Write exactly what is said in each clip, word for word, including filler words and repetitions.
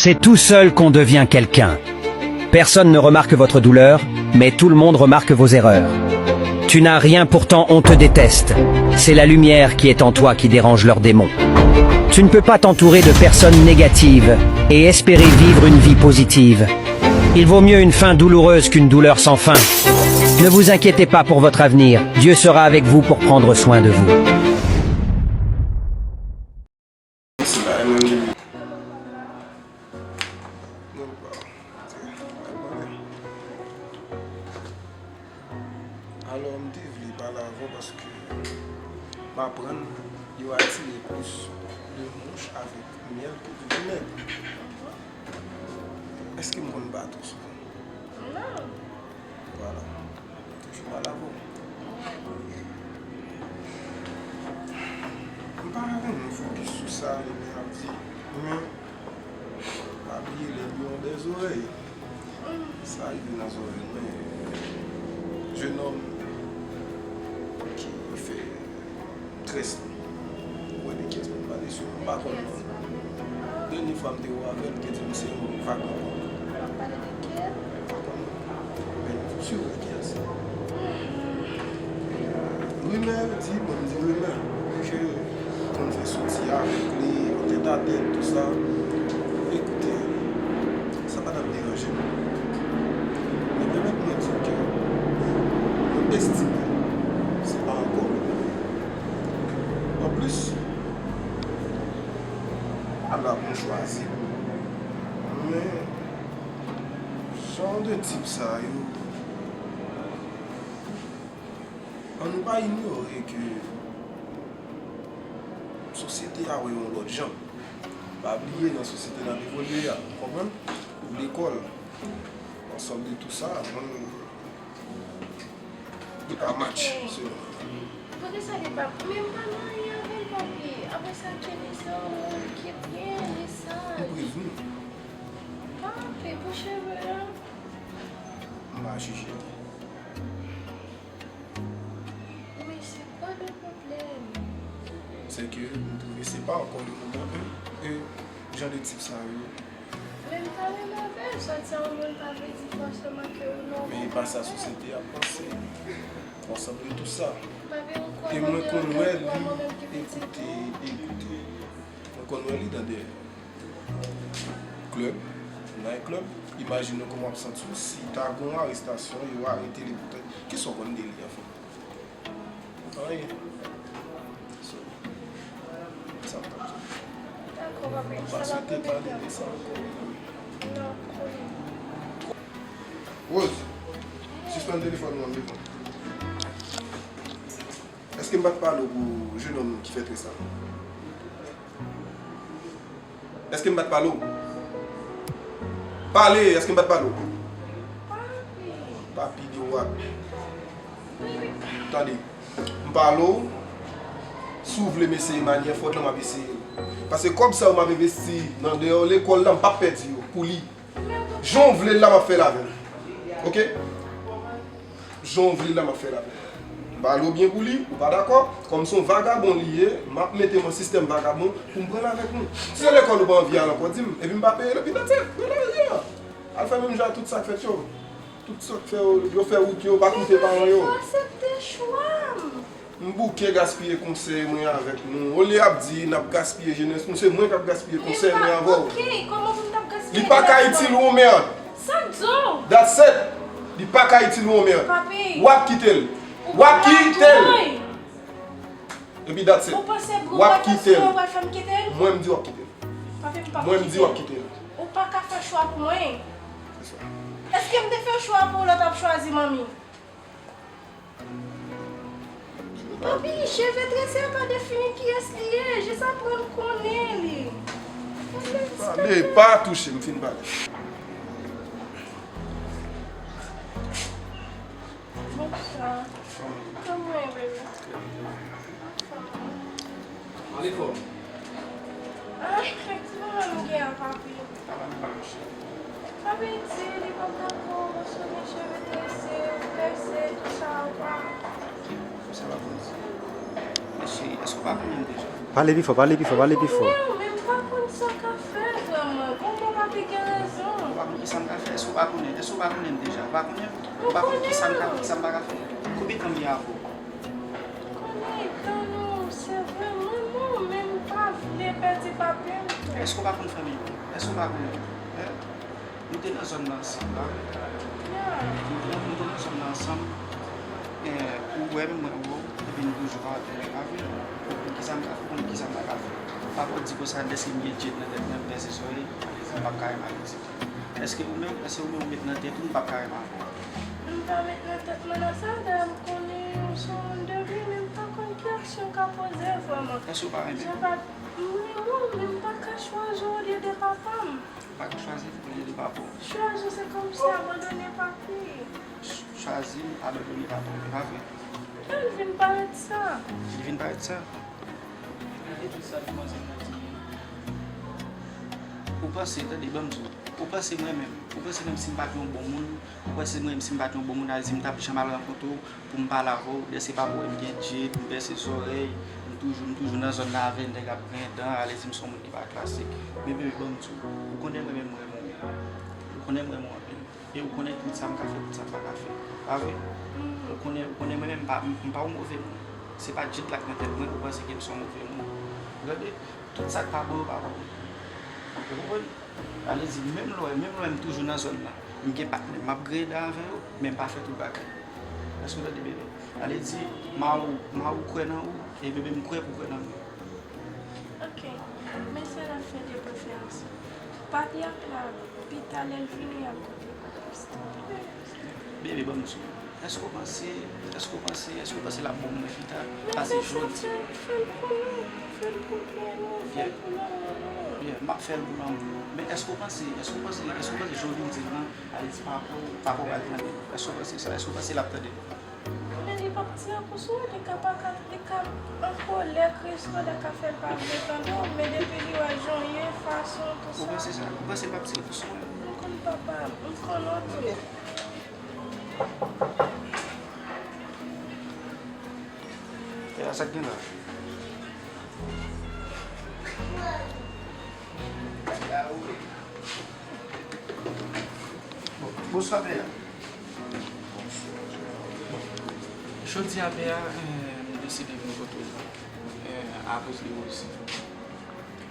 C'est tout seul qu'on devient quelqu'un. Personne ne remarque votre douleur, mais tout le monde remarque vos erreurs. Tu n'as rien, pourtant on te déteste. C'est la lumière qui est en toi qui dérange leurs démons. Tu ne peux pas t'entourer de personnes négatives et espérer vivre une vie positive. Il vaut mieux une fin douloureuse qu'une douleur sans fin. Ne vous inquiétez pas pour votre avenir, Dieu sera avec vous pour prendre soin de vous. Alò, m te vle pale avè w paske m aprann yo atire plis de mouch avèk myèl ke de vimèg. Èske m konn bat ou souvan? Non. Vwala. Toujou pale avè w. M pa renmen fokis sou sa Lemè ap di, men pa bliye lè byon dè zòrèy. Sa rive nan zòrèy mwen, jenòm ki fè très, ou wè de kiyès mwen pale sou, m pa konn non. Dènye fwa m te wè avè l, li te di m se yon vagabon. M pa konn non. Men m sure kiyès. Rimè yo di, bon, m di rimè, ke konn fè soti avèk li, an tèt a tèt, tou sa. Ekoute, sa pa t ap deranje m. Men pèmèt mwen di w ke mwen estime se pa ankò menm. Anplis, ala pou m chwazi. Men, jan de tip sa yo, ann nou pa inyore ke sosyete a wè yon lòt jan. Pa bliye nan sosyete n ap evolye a, ou konprann? Ou lekòl, ansanm de tou sa, bon, li pa match, selon mwen. Poukisa li pa, men m pa marye avè l, papi. Apre sa, Kelly se yon moun ki byen, li saj. M prevni w. Papi, pou cheve a. M pa jije. Men se pa de pwoblèm. Se ke m twouve se pa ankò le moman e, e jan de tip sa yo. Men m pa renmen avè l, sòti a yon moun pa vle di fòseman ke ou nòmal. Men e pa sa sosyete a panse. Ansanm de tou sa. E mwen konn wè li, ekoute, ekoute. Mwen konn wè li nan de klèb, night club. Imajine w kòman w ap santi w si ta gen yon arestasyon, yo arete li poutèt. Kisa w konn de li, anfen? Anyen. So, sa m t ap di. Dakò, papi, sa va pou detan. Non, konnen. Rose, sispann telefòn ou an devan. Èske m pa t pale w pou jenòm ki fè très la? Èske m pa t pale w? Pale, èske m pa t pale w? Papi de wap. Tande, m pale w, si w vle m eseye manyè fòt lan, m ap eseye. Paske kòb sa yo m ap envesti nan deyò lekòl la, m p ap pèdi yo pou li. Jan w vle l la, m ap fè l avè l. Oke? Jan w vle l la, m ap fè l avè l. M pale w byen pou li, ou pa dakò? Kòm se yon vagabon li ye, m ap mete m an sistèm vagabon pou m pran l avèk mwen. Si se lekòl ou pa anvi al ankò, di m, epi m pa peye l, epi that's it. Mwen la, yeah. Al fè menm jan ak tout sa k fèt yo. Tout sa k fè yo, yo fè wout yo, pa koute paran yo. Papi, fò aksepte chwa m. M bouke gaspiye konsèy mwen avèk nou. Olye ap di n ap gaspiye jenès nou, se mwen k ap gaspiye konsèy mwen avè w. Oke, kòman pou m t ap gaspiye jenès mwen? Li pa ka itil ou yon mèd. Sa k di w? That's it. Li pa ka itil ou yon mèd. Papi. W ap kite l. W ap kite l. Epi that's it. Ou panse gwo pòtasyon w pral fè m kite l? Mwen m di w ap kite l. Papi, m p ap kite l. Mwen m di w ap kite l. Ou pa ka fè chwa pou mwen. Se sa. Èske m te fè chwa pou w lè w t ap chwazi manmi? Papi, cheve trese a pa defini kiyès li ye, jis aprann konnen li. Pale, pa touche m, fin pale. Bonswa. Kòman w ye, baby? Ale fò. Ah, kèk ti pwoblèm m gen an, papi. Papi di li p ap dakò sou li cheve trese, trese, tou sa, ou pa. Sa pa bon. Cheri, èske w pa konnen m deja? Pale pi fò, pale pi fò, pale pi fò. Mwen menm, m pa konn sa w ka fè vrèman. Bon, bon, papi, Sa m ka fè? Èske w pa konnen? Èske w pa konnen m deja? Ou pa konnen m? Ou pa konnen ki sa m ka fè, ki sa m pa ka fè? Konbyen tan m ye avè w? Konnen tan nou, se vre, mwen, mwen menm pa vle pèdi papye m tou. Èske w pa konn fanmi m? Èske w pa konnen? Hein? Nou te nan zòn nan ansanm, pa vre? Yeah. Nou te nan, nou te nan zòn nan ansanm. Eh, ou wè m, mwen wè w, epi nou toujou pa wè, pa vre? Ou konn ki sa m ka fè, ou konn ki sa m pa ka fè. Pa pòt di konsa, dèske m gen djed nan tèt mwen, m pèse zòrèy, alèz, m p ap ka remake ti. Èske ou menm, èske ou menm ou met nan tèt ou m p ap ka renmen avè w? M pa met nan tèt mwen nan sa, dayè m konnen ou se yon moun de byen, men m pa konn ki aksyon w ka poze vrèman. Èske w pa renmen m? Jan pa, m renmen w, men m pa ka chwazi w olye de papa m. Ou pa ka chwazi m olye de papa w? Chwazi w se kòmsi abandone papi. Ch- Chwazi m abandone papa w, e pa vre? Lè l vin parèt sa. Li vin parèt sa? Gade tout sa demwazèl la di. Ou panse, tande, ban m di w, ou panse mwen menm, ou panse menm si m pa t yon bon moun, ou panse mwen menm si m pa t yon bon moun, Alèz, m t ap janm al rankontre w pou m pale avè w, dèske papa w wè m gen djed, m pèse zòrèy, m toujou, m toujou nan zòn nan avè nèg ap griyen dan, Alèz, m se yon moun ki pa klasik. Men bebe, ban m di w, ou konnen mwen menm m renmen w. Ou konnen m renmen w anpil. E ou konnen tout sa m ka fè, tout sa m pa ka fè. Pa vre? Ou konnen, ou konnen mwen menm m pa, m pa yon move moun. Se pa djed la k nan tèt mwen, ou panse ke m se yon move moun. Gade, tout sa k pa bon yo pa bon. Ou konprann? Alèz, menm lè, menm lè m toujou nan zòn nan, m gen patnè m ap griyen dan avè yo, men m pa fè tout bagay. Èske w tande, bebe? Alèz, mari w, mari w kwè nan ou, e bebe m kwè pou w kwè nan mwen. Ok, men sa n ap fè de preferans. Papye a la, pita lè l vini y ap koute. Bebe, ban m di w. Èske w panse, èske w panse, èske w panse l ap bon pou mwen pita? Pase jodi. Fè l pou nou, fè l pou byen nou, fè l pou lanmou nou. Yeah, m ap fè l pou lanmou nou. Men èske w panse, èske w panse, èske w panse jan w vin di l lan, Alèz, papa w, papa w pral tande l? Èske w panse sa? Èske w panse l ap tande l? Men li p ap tire kou sou ou, li ka pa ka, li ka an kolè, kriye sou ou, lè ka fè l pa vle tande w, men depi li wè jan w ye, fason w, tout sa. Ou panse sa? Ou panse l p ap tire kou sou mwen? M konn papa m, m konn w tou. E a sa k gen la? Bonswa, pè a. Jodi a, pè a, eh, m deside vin kote w, eh, akoz de Rosie.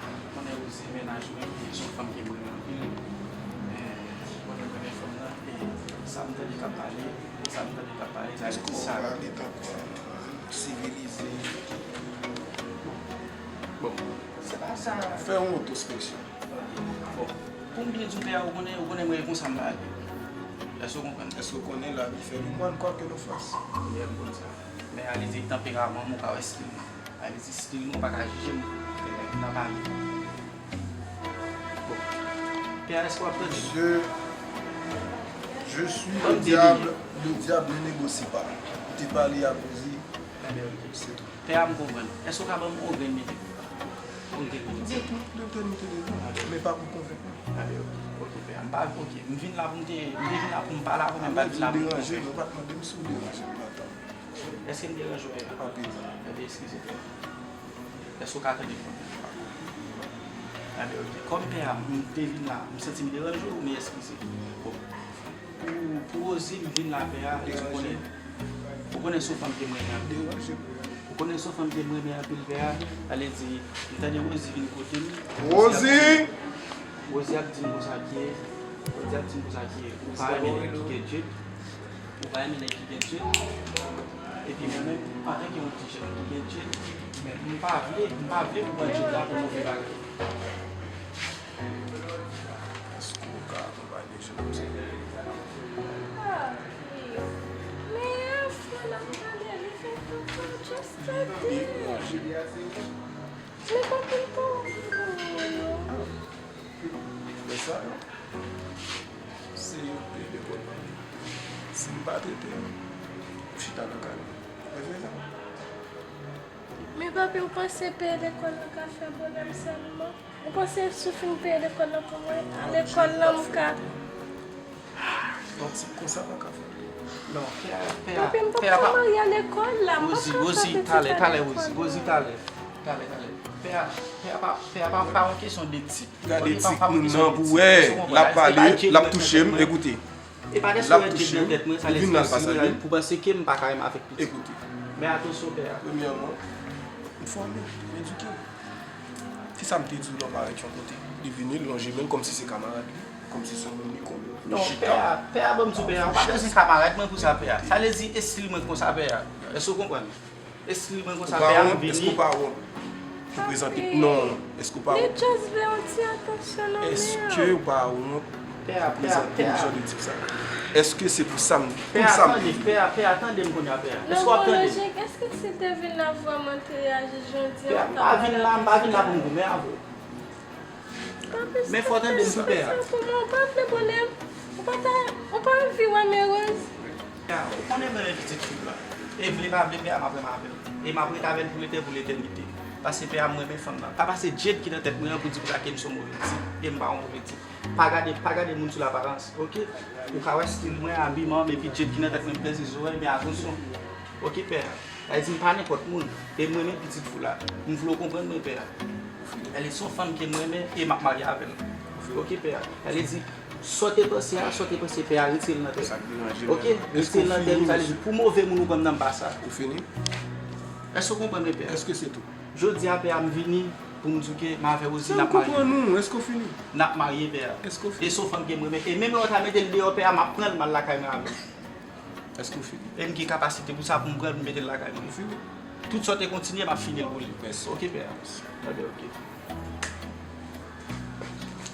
Ou konnen Rosie, mennaj mwen, se yon fanm ke m renmen anpil. Eh, ou konnen m renmen fanm nan, e sa m tande k ap pale, sa m tande k ap pale, sa vle di sa. Èske w pale tankou yon moun sivilize? Bon, se pa sa. Fè yon entwospeksyon. Bon, pou m byen di w, pè a, ou konnen, ou konnen mwen e konsa m pale. Èske w konprann? Èske w konnen lavi fè nou mòn, kwake nou fas? Byen, m konn sa. Men Alèz, tanperaman m, ou ka wè stil mwen. Alèz, stil mwen, ou pa ka jije m nan pale. Bon. Pè a, èske w ap tande? Je, je suis le diable, le diable ne négocie pas. Ou te pale a Rosie, se tou. Pè a, m konprann. Èske w ka ban m yon grenn minit? Yon grenn minit. Ditou. Yon grenn minit, men pa pou konvenk mwen. Anben, ok. Ok, pè a. M pa, ok. M vin la pou m te, m te vin la pou m pale avè w, men m pa t vin la pou m konvenk. Ou pa t mande m si w deranje m, m pa tann. Èske m deranje w, pè a? Anpil. Anben, eskize, pè a. Èske w ka tande m? Anben, ok. Kòm pè a, m te vin la, m santi m deranje w, men eskize. Bon. Pou, pou Rosie, m vin la, pè a, ou konnen, ou konnen se yon fanm ke m renmen anpil. Ou konnen se yon fanm ke m renmen anpil, pè a. Sa vle di, m tande Rosie vin kote m. Rosie! Rosie ap di m konsa ke, Rosie ap di m konsa ke ou pa renmen nèg ki gen djed. Ou pa renmen nèg ki gen djed. Epi mwen menm, antanke yon ti jèn ki gen djed, men m pa vle, m pa vle pou pran djed la pou move bagay. Èske w ka akonpanye jèn moun sa? Ah, wi. Men afè l ap pale, li fè tout tan just tande. Li pa konn pawòl yo. Lè sa yo, se yo te lekòl nan. Si m pa trete yo, m chita nan kay mwen. Mwen se sa. Men papi, ou panse peye lekòl lan ka fè bonè m sèlman? Ou panse si w fin peye lekòl lan pou mwen, lekòl lan m ka. Yon tip konsa pa ka fè. Non, pè a, pè a, papi, m p ap ka marye a lekòl la. M p ap ka fè pitit a lekòl. Rosie, Rosie, talè, talè, Rosie, Rosie, talè. Talè, talè. Pè a, pè a pa, pè a pa, pa yon kesyon de tit. Gade ti moun nan pou wè, l ap pale, l ap touche m, ekoute. E pa dèske w wè Djed nan tèt mwen, sa lè di si mwen pou panse ke m pa ka renmen avèk pitit. Ekoute. Men atansyon, pè a. Premyèman, m fòme, m edike. Se sa m te di w lè w parèt yon kote. Li vini, li lonje men l kòmsi se kamarad li, kòmsi se yon moun li konnen. Non, pè a, pè a, ban m di w, pè a, ou pa bezwen kamarad mwen pou sa, pè a. Sa vle di estil mwen konsa, pè a. Èske w konprann? Estil mwen konsa, pè a, m vini. Èske w pa wont? Ou prezante, non, èske w pa wont? Li just vle yon ti atansyon nan men an. Èske w pa wont? Pè a, pè a, pè a. Prezante m jan de tip sa. Èske se pou sa m, pou sa m. Pè a, tande, pè a, pè a, tande m kounye a, pè a. Èske w ap tande m? Nan bon lojik, èske si l te vin la vrèman te reyaji jan w di an, pè a, m pa vin la, m pa vin la pou m goumen avè w. Men fò w tande m tou, pè a. Ou pa vle bonè m, ou pa ta, ou pa anvi wè m erez. Pè a, ou konnen m renmen pitit fi w la. E vle pa vle, pè a, m ap renmen avè l. E m ap ret avè l pou lete, pou letènite. Paske pè a, m renmen fanm nan. Pa pase Djed ki nan tèt mwen an pou di pou sa ke m se yon move pitit. E m pa yon move pitit. Pa gade, pa gade moun sou laparans, oke? Ou ka wè stil mwen, abiman m, epi Djed ki nan tèt mwen, m peze zorèy, men atansyon. Oke, pè a. Sa vle di m pa nenpòt moun. E m renmen pitit fi w la. M vle w konprann mwen, pè a. Èl se yon fanm ke m renmen e m ap marye avè l. Oke, pè a. Sa vle di, sa w te panse a, sa w te panse pè a, retire l nan tèt ou. Oke? Retire l nan tèt ou, sa vle di, pou move moun ou pran m nan m pa sa. Ou fini? Èske w konprann mwen, pè a? Èske se tou? Jodi a, pè a, m vini pou m di w ke m avè Rosie n ap marye. Sa m konprann ou, èske w fini? N ap marye, pè a. Èske w fini? E se yon fanm ke m renmen. E menm lè w ta mete l deyò, pè a, m ap pran l, m al lakay mwen avè l. Èske w fini? E m gen kapasite pou sa, pou m pran l, pou m mete l lakay mwen. Ou fini? Tout sa w te kontinye, m ap fini l pou li. Mèsi. Oke, pè a. Mèsi. Ebyen, oke.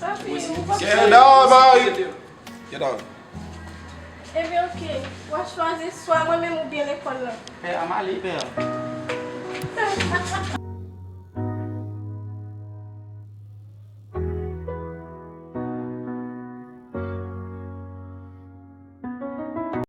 Papi, ou pa... Sit down, Marie. Sit down. Ebyen, oke. W ap chwazi swa mwen menm oubyen lekòl lan. Pè a, m ale, pè a.